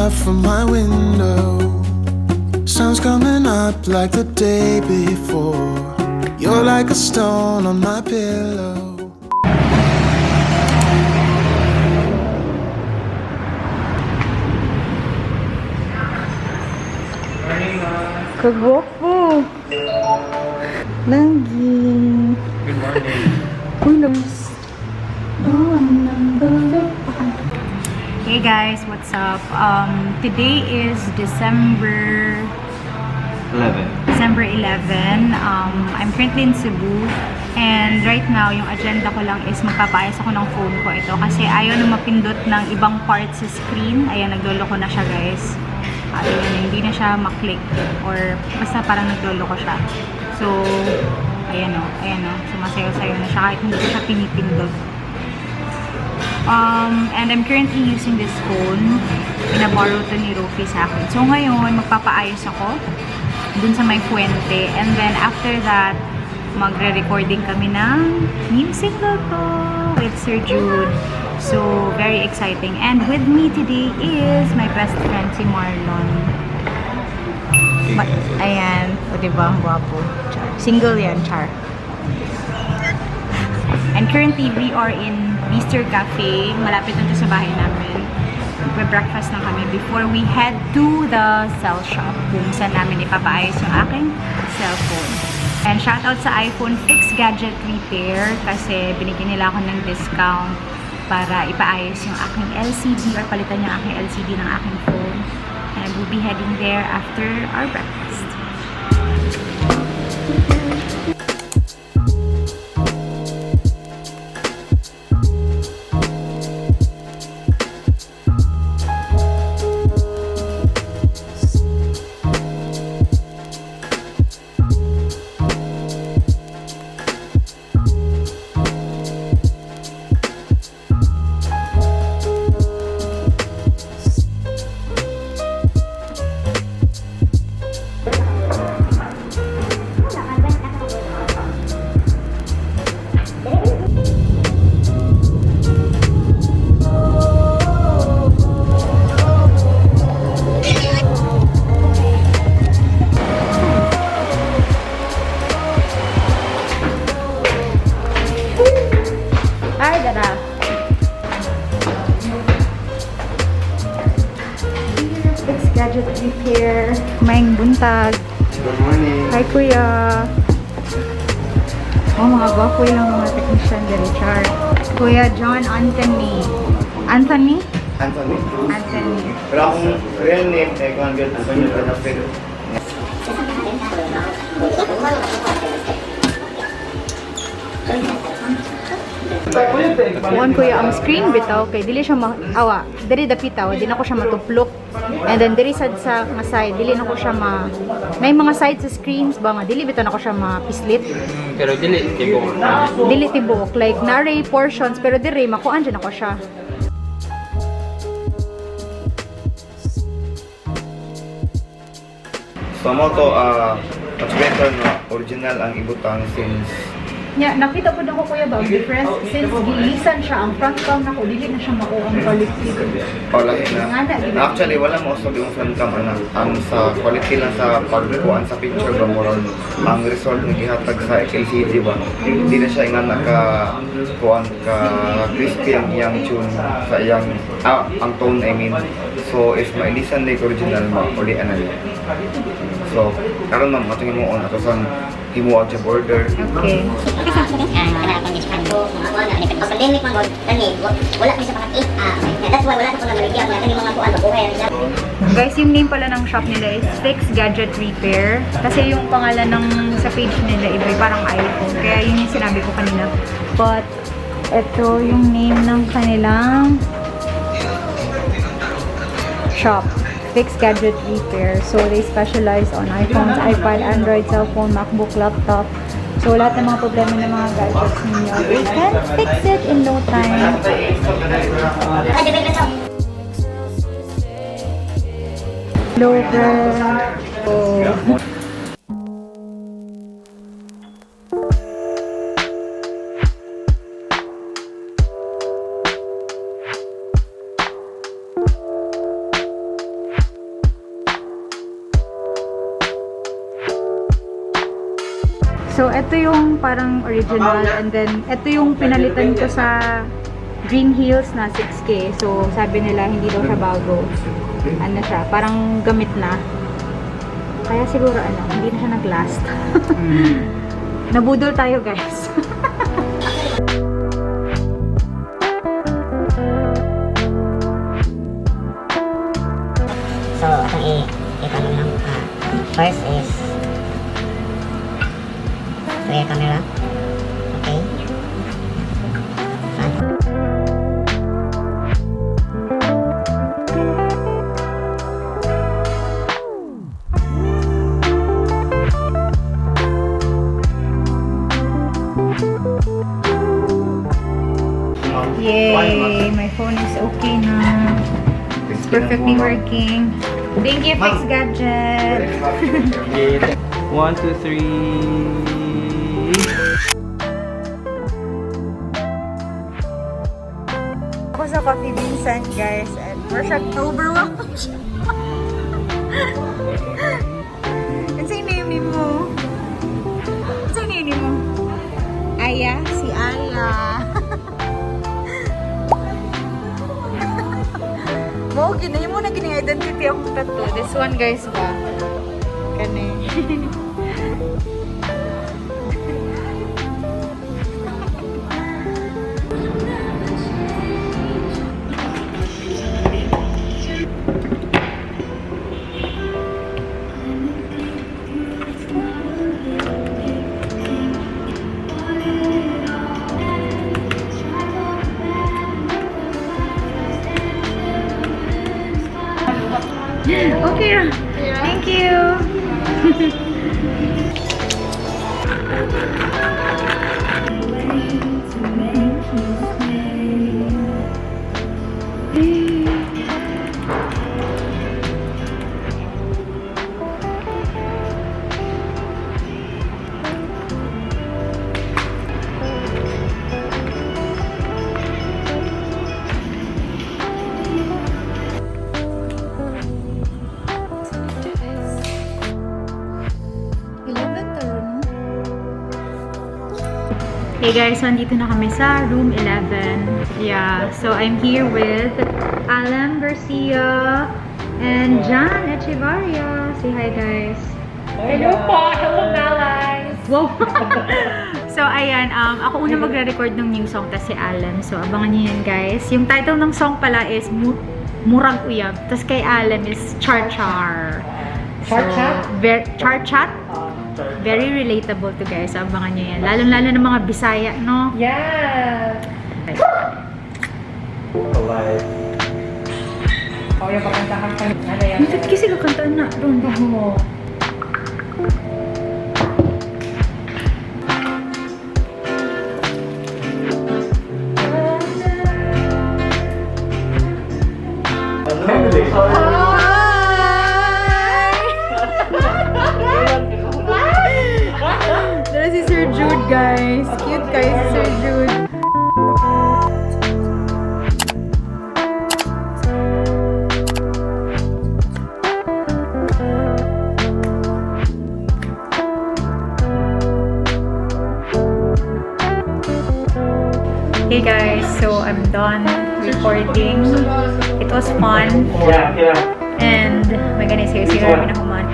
up from my window. Sun's coming up like the day before. You're like a stone on my pillow. Kagwapo. Lagi. Good morning. Uy, labs. Hey guys, what's up? Today is December 11. December 11. I'm currently in Cebu. And right now, yung agenda ko lang is magpapaayos ako ng phone ko ito. Kasi ayaw na mapindot ng ibang part sa screen. Ayan, nagloloko na siya, guys. Ayun, hindi na siya maklik. Or basta parang nagloloko siya. So, ayan o, ayan o. Sumasayaw-sayaw na siya kahit hindi ko siya pinipindot. And I'm currently using this phone. Pinaborrow to ni Rofi sa akin. So, ngayon, magpapaayos ako dun sa may fuente. And then, after that, magre-recording kami ng new single ko with Sir Jude. So, very exciting. And with me today is my best friend, si Marlon. Ayan. O, diba? Ang gwapo. Char. Single yan, char. And currently, we are in Beaster Cafe. Malapit na to sa bahay namin. Magbe-breakfast na kami before we head to the cell shop kung saan namin ipapaayos yung aking cellphone. And shoutout sa iPhone Fix Gadget Repair kasi binigyan nila ako ng discount para ipaayos yung aking LCD or palitan yung aking LCD ng aking phone. And we'll be heading there after our breakfast. Ay, dara. Fix Gadget Repair. Maing buntag. Good morning. Hi, Kuya. Oh, mga gwapo lang mga technician diri, Char. Kuya John Anthony. Anthony? Anthony. Anthony. Pero akong real name ay Juan Antonio Benafel. Kuan kuya ang screen bitaw kay dili siya awa, diri dapitaw, di na ko siya matuplok. And then diri sad sa nga side, dili na ko siya ma may mga side sa screens ba nga dili bitaw na ko siya mapislit. Pero dili tibuok. Dili tibuok like naray portions pero diri makuan jud nako siya. So mo to much better na original ang ibutang since Nya, nakita po ko kuya ba ang difference since gilisan siya ang front cam nako dili na siya mao ang quality. wala na. Nga na, di ba? Actually, wala mo usab yung front cam ana. Ang sa quality lang sa pagkuan sa picture ba moral ang result nga gihatag sa LCD ba. Hindi na siya ingana ka kuan ka crispy ang iyang tune sa iyang ang tone, I mean. So if mailisan na yung original ma uli ana niya. So karon ma'am atong himuon ato sang himuag sa border. Okay. Pag pandemic man god, kani wala mi sa pakat ah, that's why wala sa ko namaligya nga kani mga kuan mabuhay ang siya. Guys, yung name pala ng shop nila is Fix Gadget Repair. Kasi yung pangalan ng sa page nila iba, parang iPhone. Kaya yun yung sinabi ko kanina. But, ito yung name ng kanilang shop. Fix Gadget Repair. So, they specialize on iPhones, iPad, Android, cellphone, MacBook, laptop. So, lahat ng mga problema ng mga gadgets ninyo, they can fix it in no time. Ah, di ba ito? Hello, friend. Oh. So, ito yung parang original and then ito yung pinalitan ko sa Green Hills na 6K. So, sabi nila hindi daw siya bago. Ano siya, parang gamit na. Kaya siguro ano, hindi na siya nag-last. Nabudol tayo, guys. So, atong i-tanong lang. First is rear camera. Okay. Front. Yay! My phone is okay na. It's perfectly working. Thank you, Fix Gadget! One, two, three. Ako sa Coffee Vincent, guys, and we're siya overwhelmed. Ano name ni mo? Ano name ni mo? Aya? Si Aya. Mo, ginahin mo na gini identity akong tattoo. This one, guys, ba? Kani. Okay ra. Thank you. Hey guys, so andito na kami sa room 11. Yeah, so I'm here with Alan Garcia and Jan Echevarria. Say hi, guys. Hello po! Hello, Malays! Wow! So, ayan, ako una magre-record ng new song, tas si Alan. So, abangan niyo yan, guys. Yung title ng song pala is Murag Uyab. Tas kay Alan is Char Char. So, Char Chat? Char Chat? Very relatable to, guys. So, abangan niyo yan. Lalong-lalo ng mga Bisaya, no? Yeah! Alive. Oh, yung pakantahan ka. Ano yan? Bakit kasi kakantaan na ron ba mo? Hi! Dara si Sir Jude, guys. Cute guys, si Sir Jude. Hey guys, so I'm done recording. It was fun. Yeah. And may ganun sa'yo, siguro kami na human.